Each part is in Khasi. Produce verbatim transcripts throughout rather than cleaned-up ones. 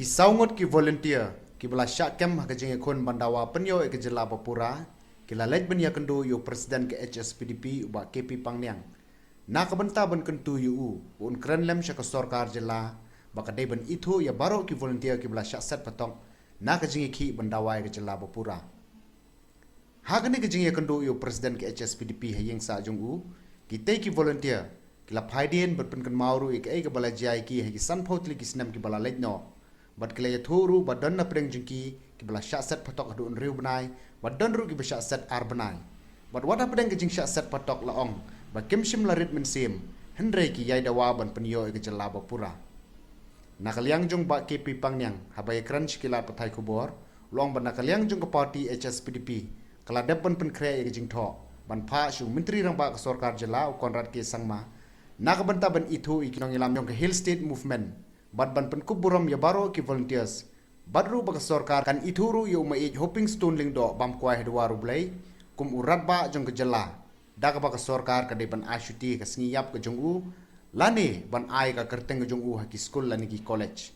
Saw ngut ki volunteer kiba la shah kem ha ka jingïakhun ban dawa pynïoh ïa ka jylla ba pura ki la leit ban ïakynduh ïa u President ka H S P D P, u Bah K P Pangniang, na ka bynta ban kyntu ïa u ba un kren lem sha ka sorkar jylla ba ka dei ban ithuh ïa baroh ki volunteer kiba la shah set patok na ka jingïakhih ban dawa ïa ka jylla ba pura. Ha kane ka jingïakynduh ïa u President ka H S P D P ha ïing sah jong u, kitei ki volunteer ki la phai dien bad pynkynmaw ruh ïa kaei kaba la jia ïa ki ha ki sanphew tylli ki snem kiba la leit noh, bad ki la ïathuh ruh ba don na pdeng jong ki kiba la shah set patok haduh hynriew bnai, bad don ruh kiba shah set ar bnai. Bad wat hapdeng ka jingshah set patok la ong ba kim shym la rit mynsiem, hynrei ki ïai dawa ban pynïoh ïa ka jylla ba pura. Na ka liang jong Bah K P Pangniang, haba ïakren sha ki lad pathai khubor, u la ong ba na ka liang jong ka party H S P D P ka la dep ban pynkhreh ïa ka jingthoh ban phah sha u Myntri Rangbah ka sorkar jylla, u Conrad K Sangma, na ka bynta ban ithuh ïa ki nongïalam jong ka Hill State Movement bad ban pynkup burom ïa baroh ki volunteers, bad ruh ba ka sorkar kan ithuh ruh ïa u Maieit Hoping Stone Lyngdoh Bamkwai ha duwar U Blei kum u radbah jong ka jylla, da kaba ka sorkar ka dei ban ai shuti ha ka sngi ïap ka jong u, lane ban ai ka kyrteng ka jong u ha ki skul lane ki college.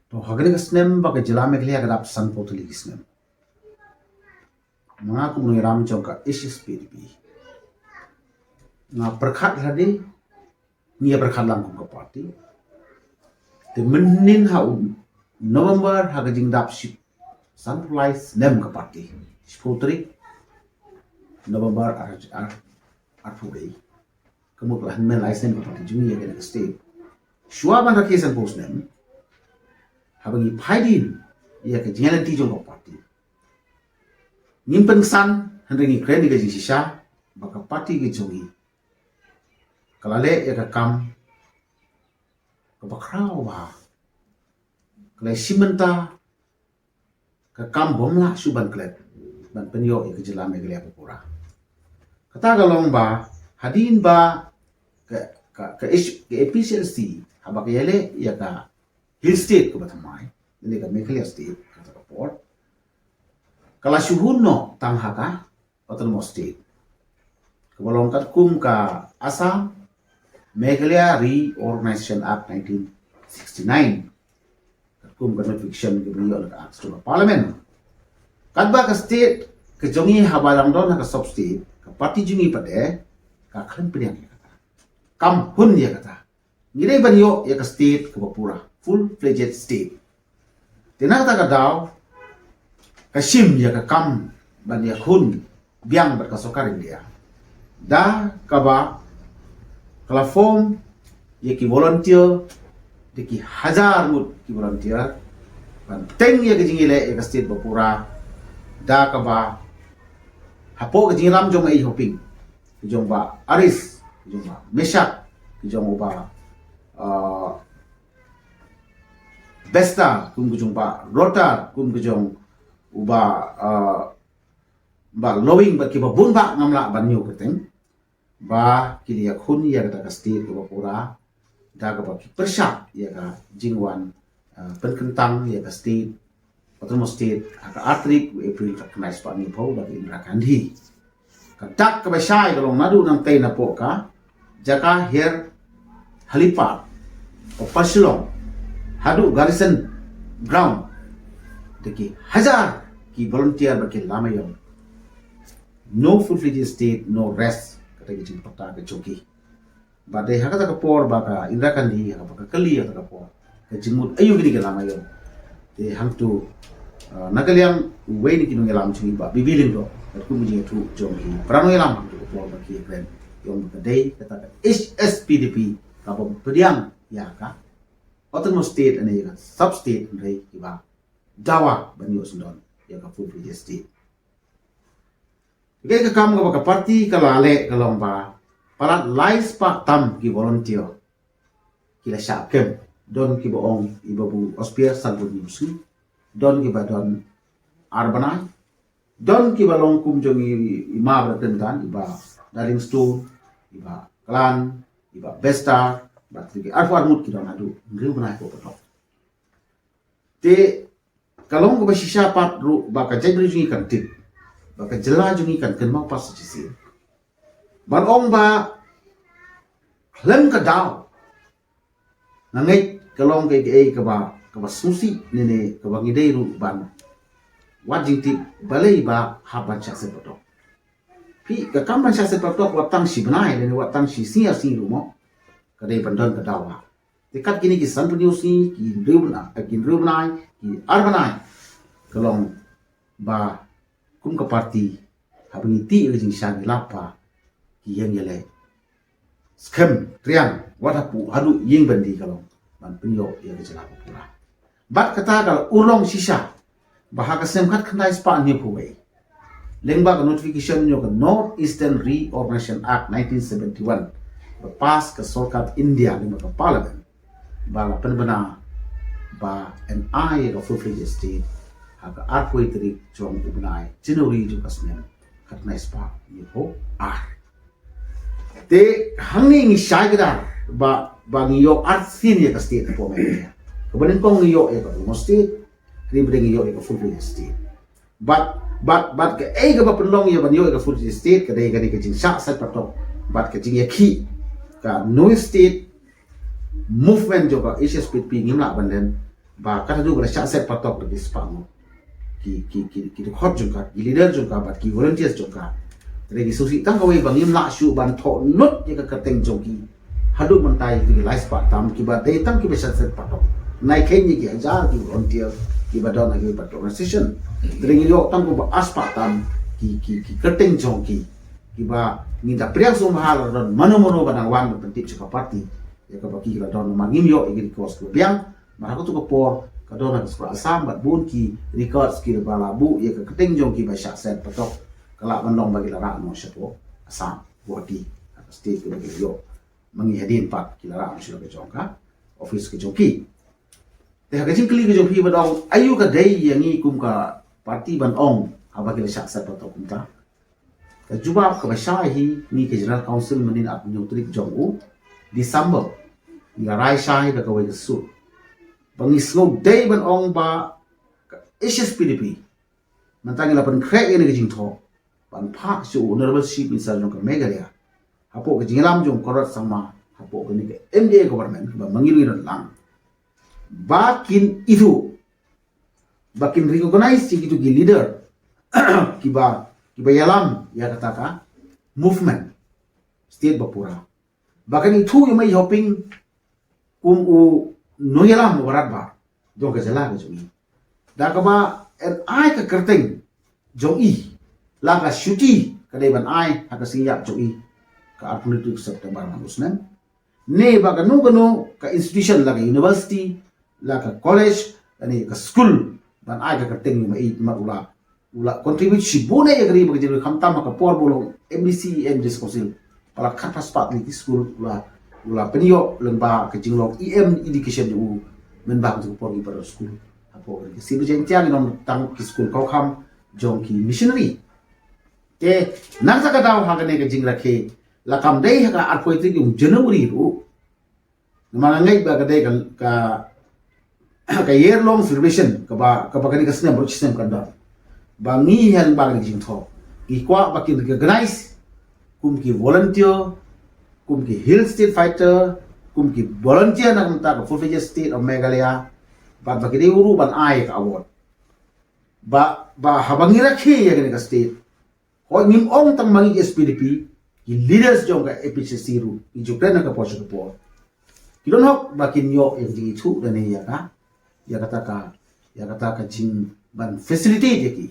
To, ha kane ka snem ba ka jylla Meghalaya ka dap sanphew tylli ki snem, ma nga kum u nongïalam jong ka H S P D P, nga pyrkhat lade, ngi ïa pyrkhat lang kum ka party. Te mynhynnin ha u November, ha ka jingdap shi, sanphew lai snem ka party, shiphew tarik November ar, ar, arphew wei, ka mut la hynmen lai snem ka party jong ngi ïa kane ka state. Shuwa ban rakhe sanphew snem, haba ngi phai dien ïa ka jingïaid lynti jong ka party, ngim pynksan, hynrei ngi kren ïa ka jingshisha ba ka party ka jong ngi ka la leh ïa ka kam kaba khraw bha, ka la shim bynta ka kam bym lah shuh ban klet ban pynïoh ïa ka jylla Meghalaya ba pura. Kata ka long ba hadien ba ka, ka, ka, ish-, ka A P H L C haba ka ïaleh ïa ka Hill State kaba thymmai, lane ka Meghalaya State kata ka por, ka la shu hun noh tang ha ka Autonomous State, kaba long katkum ka Assam Meghalaya Reorganization Act nineteen sixty-nine, katkum ka notification kaba ïoh na ka Act jong ka Parliament. Katba ka state ka jong ngi haba dang don ha ka sub state, ka party jong ngi pat de ka khlem pdiang ïa kata, kam hun ïa kata. Ngi dei ban ïoh ïa ka state kaba pura, full fledged state. Te na kata ka daw ka shim ïa ka kam ban ïakhun biang bad ka sorkar India, da kaba ka la form ïa ki volunteer, da ki hajar ngut ki volunteer ban teng ïa ka jingïaleh ïa ka state ba pura, da kaba hapoh ka jingïalam jong u Maieit Hoping, ka jong Bah Aris, ka jong Bah Meshak, ka jong u Bah, uh, Bestar, kum ka jong Bah Rotar, kum ka jong u Bah, uh, Bah Lowing, bad kiba bun bah, ngam lah ban ñiew kyrteng, ba ki la ïakhun ïa kata ka state kaba pura, da kaba ki pyrshah ïa ka jingwan, uh, pynkyntang ïa ka state, Autonomous State, ha ka ar tarik u April ka khyndai spah hynñiewphew da ka Indira Gandhi. Ka dak kaba shai ka long naduh nangtei napoh ka jaka her helipad, o pa Shillong, haduh Garrison Ground, da ki hajar ki volunteer bad ki lama ïong. No full fledged state, no rest, kata ka jingpyrta ka jong ki. Bad dei ha kata ka por ba ka Indira Gandhi, ha kaba ka kylli ha kata ka por, ka jingmut aïu kine ki lama ïong. Te hangtu, uh, na ka liang uwei na ki nongïalam jong ngi Bah B B Lyngdoh, katkum ka jingïathuh jong ki para nongïalam hangtu ka por ba ki kren, ïong ba ka dei kata ka H S P D P kaba pdiang ïa ka Autonomous State ne ïa ka sub state, hynrei kiba dawa ban ïoh syndon ïa ka full fledged state. Te ka kam kaba ka party ka la leh ka long ba palat lai spah tam ki volunteer ki la shah kem. Don kiba ong i Babu Ospiah sanphew hynñiew sngi, don kiba don ar bnai, don kiba long kum jong i, i ma ba la kren mynta, i Bah Darlingstone, i Bah Klan, i Bah Bestar, bad ki arphew ar ngut ki don haduh hynriew bnai hapoh patok. Te ka long kaba shisha pat ruh ba ka jaitbynriew jong ngi kan tip ba ka jylla jong ngi kan kynmaw pat sa shisien. Ban ong ba khlem ka daw, nga ngeit ka long kaei kaei kaba kaba sngewsih ne ne kaba ngi dei ruh ban wad jingtip balei ba hap ban shah set patok. Phi, ka kam ban shah set patok wat tang shi bnai ne ne wat tang shi sngi ar sngi ruh mo. Ka dei ban don ka dawa. Te kat kine ki san phew sngi, ki hynriew bnai, ki hynriew bnai, ki ar bnai, ka long ba kum ka party, haba ngi tih ïa ka jingshah ngi lap ba ki ïeng ïaleh skhem triang wat hapoh haduh ïing byndi ka long ban pynïoh ïa ka jylla ba pura. Bad kata ka la urlong shisha ba ha ka snem khatkhyndai spah hynñiewphew wei, lyngba ka notification jong ka North Eastern Reorganization Act nineteen seventy-one, ba pass ka sorkar India lyngba ka Parliament, ba la pynbna ba yn ai ïa ka full fledged state ha ka arphew tarik jong u bnai January jong ka snem khatkhyndai spah hynñiewphew ar. Te hangne ngi shai kdar ba, ba ngi ïoh arsien ïa ka state hapoh Meghalaya. Kaba nyngkong ngi ïoh ïa ka Borno State, hynrei ba dang ngi ïoh ïa ka full fledged state. Bad, bad, bad kaei kaba pynlong ïa ban ïoh ïa ka full fledged state ka dei kane ka jingshah set patok bad ka jingïakhih ka North East State Movement jong ka H S P D P. Ngim lah ban len ba kata duh ba la shah set patok da ki spah ngut ki, ki, ki, ki dkhot jong ka, ki leader jong ka bad ki volunteers jong ka. Te ngi sngewsih tang kawei ba ngim lah shuh ban thoh nud ïa ka kyrteng jong ki haduh mynta ïa ki lai spah tam kiba dei tang kiba shah set patok. Nai khein ïa ki hajar ki volunteer kiba don ha ki patrol station. Te ngi ïoh tang kumba ar spah tam ki, ki, ki kyrteng jong ki, kiba ngi da pdiang sngewbha la don mano mano ba nang wan ban pyntip sha ka party ïa kaba ki la don, namar ngim ïoh ïa ki records kiba biang. Namar ha kato ka por ka don ha ka shnong Assam bad bun ki records kiba la buh ïa ka kyrteng jong ki ba shah set patok, ka lah ban long ba ki la rah noh shapoh Assam, Guwahati, ha ka state kaba ki la ïoh. Ma ngi hadien pat ki la rah noh sha ka jong ka office ka jong ki. Te ha ka jingkylli ka jong phi ba dang ong aïu ka dei ïa ngi kum ka party ban ong haba ki la shah set patok kumta. Ka jubab kaba shai hi, ngi ka General Council mynnin arphew tarik jong u December, ngi la rai shai da kawei ka sur ba ngi sngew dei ban ong ba ka H S P D P mynta ngi la pynkhreh ïa kane ka jingthoh ban phah sha u Honorable Chief Minister jong ka Meghalaya hapoh ka jingïalam jong u Conrad Sangma hapoh kane ka M D A government kaba ma ngi ruh ngi don lang, ba kin ithuh, ba kin recognize ïa kitu ki leader kiba, kiba ïalam ïa kata ka movement state ba pura, ba kan ithuh ïa u Mei Hoping kum u nongïalam uba radbah jong ka jylla ka jong ngi, da kaba yn ai ka kyrteng jong i, la ka shuti ka dei ban ai ha ka sngi ïap jong i, ka arphew hynriew September man u snem. Ne ba kano kano ka institution, la ka university, la ka college, lane ka school, ban ai ka kyrteng jong i, namar u la, u la contribute shibun ïa ka ri bad ka jylla, khamtam ha ka por ba u long M D C, M D C Council, ba la khatphra spah tylli ki school u la, u la pynïoh lyngba ka jinglong E M education jong u. Mynba ka por ki para school hapoh ka Sri Jaintia, ngi don tang ki school kawkham jong ki missionary. Te na kata ka daw ha kane ka jingrakhe, la kam dei ha ka arphew tarik jong January ruh, namar nga ngeit ba ka dei ka, ka, ka year long celebration kaba, kaba kane ka snem ruh shisnem kan don, ba ngi ha lyngba kane ka jingthoh ngi kwah ba kin recognize kum ki volunteer, kum ki Hill State Fighter, kum ki volunteer na ka bynta ka full fledged state of Meghalaya, bad ba ki dei ruh ban ai ka award. Ba, ba haba ngi rakhe ïa kane ka state, hooid ngim ong tang ma ngi H S P D P, ki leaders jong ka A P H L C ruh, ki jukren na ka por sha ka por, ki don hok ba kin ïoh ïa ka jingithuh lane ïa ka, ïa kata ka, ïa kata ka jing ban facilitate ïa ki.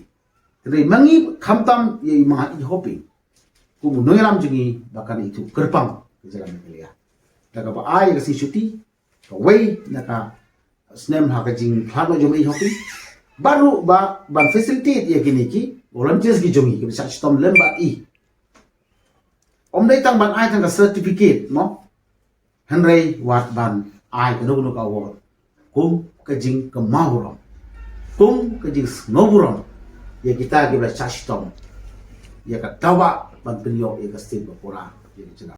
Hynrei ma ngi khamtam ïa i ma i Hoping kum u nongïalam jong ngi ba kan ithuh kyrpang ka jylla Meghalaya da kaba ai ïa ka shishuti kawei na ka snem ha ka jingkhlad noh jong i Hoping, bad ruh ba ban facilitate ïa kine ki volunteers ki jong i kiba shah shitom lem bad i. Ym dei tang ban ai tang ka certificate mo, hynrei wat ban ai kano kano ka award kum ka jingkynmaw burom, kum ka jingsngewburom ïa kita kiba la shah shitom ïa ka dawa ban pynïoh ïa ka state ba pura, ïa ka jylla.